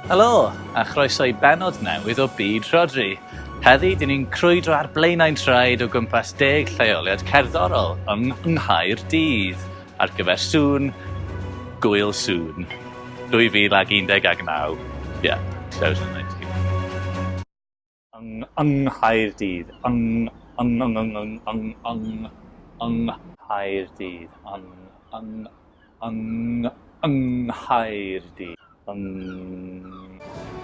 Helo, a chroeso i bennod newydd o Byd Rhodri. Heddi, dyn ni'n crwydro ar blaenau'n traed o gwmpas deg lleoliad cerddorol yng Nghaerdydd ar gyfer Sŵn, Gŵyl Sŵn 2019. Yeah, 2019. Yng yng Nghaerdydd. Yng yng yng yng yng yng yng yng Nghaerdydd. Yng yng yng yng Nghaerdydd. Yng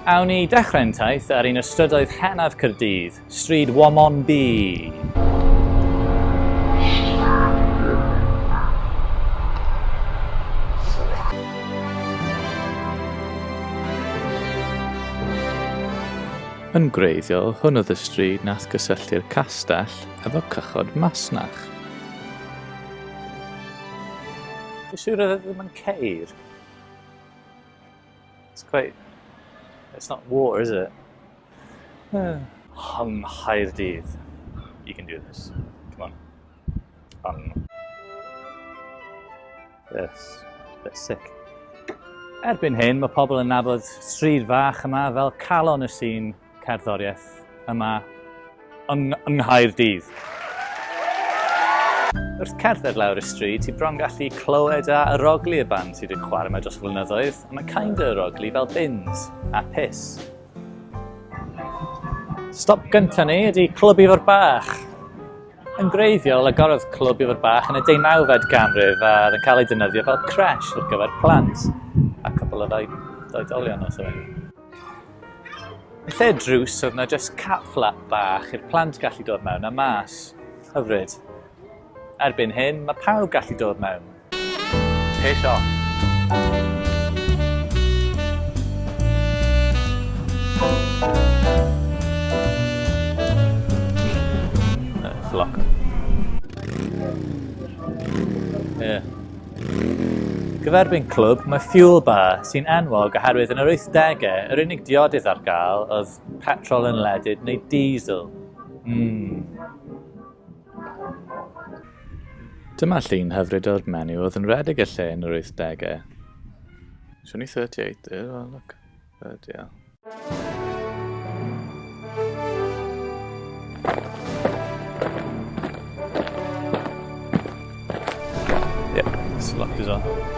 Awn ni i dechrau'n taith ar un o strydoedd henaf Caerdydd, Stryd Womonby. Yn gwreiddiol, hwn oedd y stryd nath gysylltu'r castell efo cychod masnach. Dwi'n siŵr oedd e ddim yn ceir. It's quite... It's not water, is it? Yng Nghaerdydd. You can do this. Come on. Yng. Yes, bit sick. Erbyn hyn, mae pobl yn nabod stryd fach yma fel calon y sîn cerddoriaeth yma yng, yng Nghaerdydd. Wrth cerdded lawr y stryd, ti bron gallu clywed a arogli y band sydd wedi chwarae yma dros y flynyddoedd, a mae kind of arogli fel bins a piss. Stop gyntaf ni ydy Clwb Ifor Bach. Yn gwreiddiol, agorodd Clwb Ifor Bach yn y deunawfed ganrif a oedd yn cael ei defnyddio fel creche ar gyfer plant a cwpl o oedolion or something. Yn lle drws, oedd yna just cat flap bach i'r plant gallu dod mewn a mas. Hyfryd. Erbyn hyn, mae pawb gallu dod mewn. Piss off. It's locked. Yeah. Gyferbyn clwb, mae Fuel Bar, sy'n enwog oherwydd yn yr 80au, yr unig diodydd ar gael oedd petrol unleaded neu diesel. Mm. Dyma llun hyfryd o'r menyw oedd yn rhedeg y lle yn yr wythdegau. It's only 38 there, oh look. Bloody hell. Yeah, it's locked as well.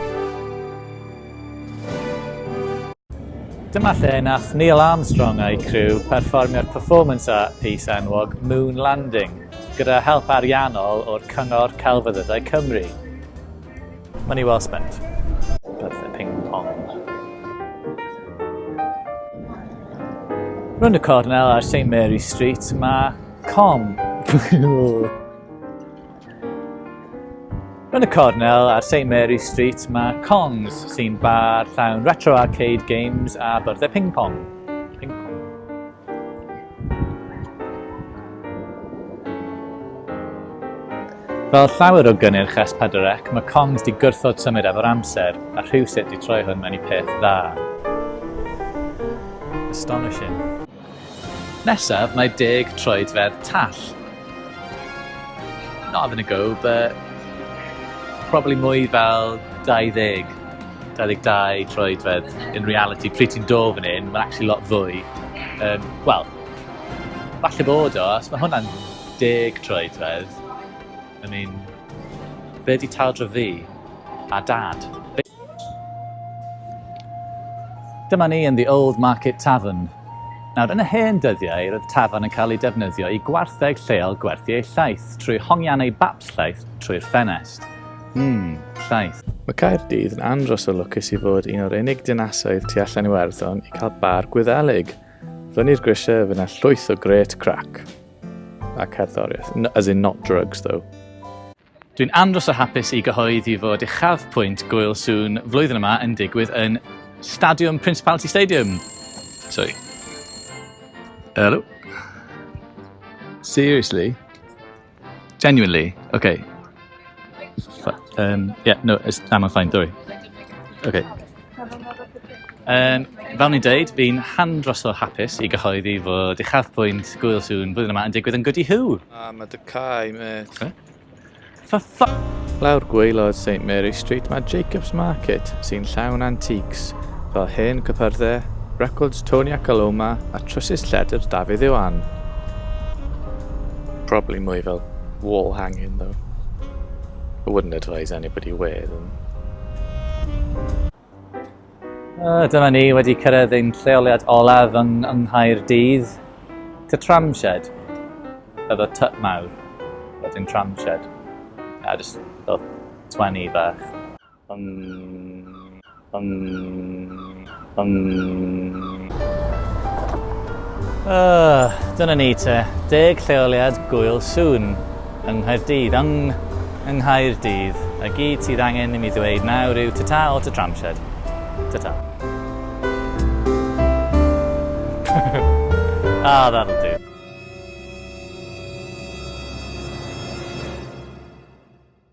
Dyma lle nath Neil Armstrong a'i criw perfformio'r performance art piece enwog Moon Landing, gyda help ariannol o'r Cyngor Celfyddydau Cymru. Money well spent. Byrddau ping pong. Rownd y cornel ar St Mary Street mae Com. Yn y cornel ar St Mary Street mae Kongs, sy'n bar llawn retro arcade games a byrddau ping pong. Ping pong. Fel llawer o gynnyrch S4C, mae Kongs di gwrthod symud efo'r amser, a rhywsut di troi hwn mewn i peth dda. Astonishing. Nesaf mae deg troedfedd tall. Not having a go, but probably mwy fel 20, 22 troedfedd in reality. Pryd ti'n dod fan hyn, mae'n actually lot fwy. Um, Wel, falle bod o, os mae hwnna'n deg troedfedd, I mean, be di taldra fi a dad? Dyma ni yn The Old Market Tavern. Nawr, yn y hen dyddiau, roedd tafarn yn cael ei defnyddio i gwartheg lleol gwerthu eu llaeth trwy hongian eu baps llaeth trwy'r ffenest. Mmm, llaeth. Mae Caerdydd yn andros o lwcus i fod un o'r unig dinasoedd tu allan Iwerddon i cael bar Gwyddelig. Fyny'r grisiau fydd 'na llwyth o grêt crac. A cerddoriaeth. As in not drugs though. Dwi'n andros o hapus i gyhoeddi fod uchafbwynt Gŵyl Sŵn flwyddyn yma yn digwydd yn Stadiwm Principality Stadium. Sorry. Hello? Seriously? Genuinely? Okay. Um, yeah, no, it's, I'm fine, sorry. Okay. Um, fel ni'n deud, fi'n handros o hapus i gyhoeddi fod uchafbwynt Gŵyl Sŵn flwyddyn yma yn digwydd yn Goody Who. Ah, mae dy cae, mate. Eh? For fu... Lawr gwaelod St Mary Street mae Jacob's Market sy'n llawn antiques fel hen cypyrddau Records Tony ac Aloma a trowsus lledr Dafydd Iwan. Probably mwy fel wall hanging though. I wouldn't advise anybody wear them. Dyma ni wedi cyrraedd ein lleoliad olaf yng, yng Nghaerdydd. Tŷ Tramshed. Efo tŷ mawr. Wedyn Tramshed. A just fel 20 bach. Dyna ni te. 10 lleoliad Gŵyl Sŵn yng Nghaerdydd. Yng, yng Nghaerdydd. A gyd sydd angen i mi ddweud nawr yw ta-ta o tŷ Tramshed. Ta-ta. Ah, that'll do.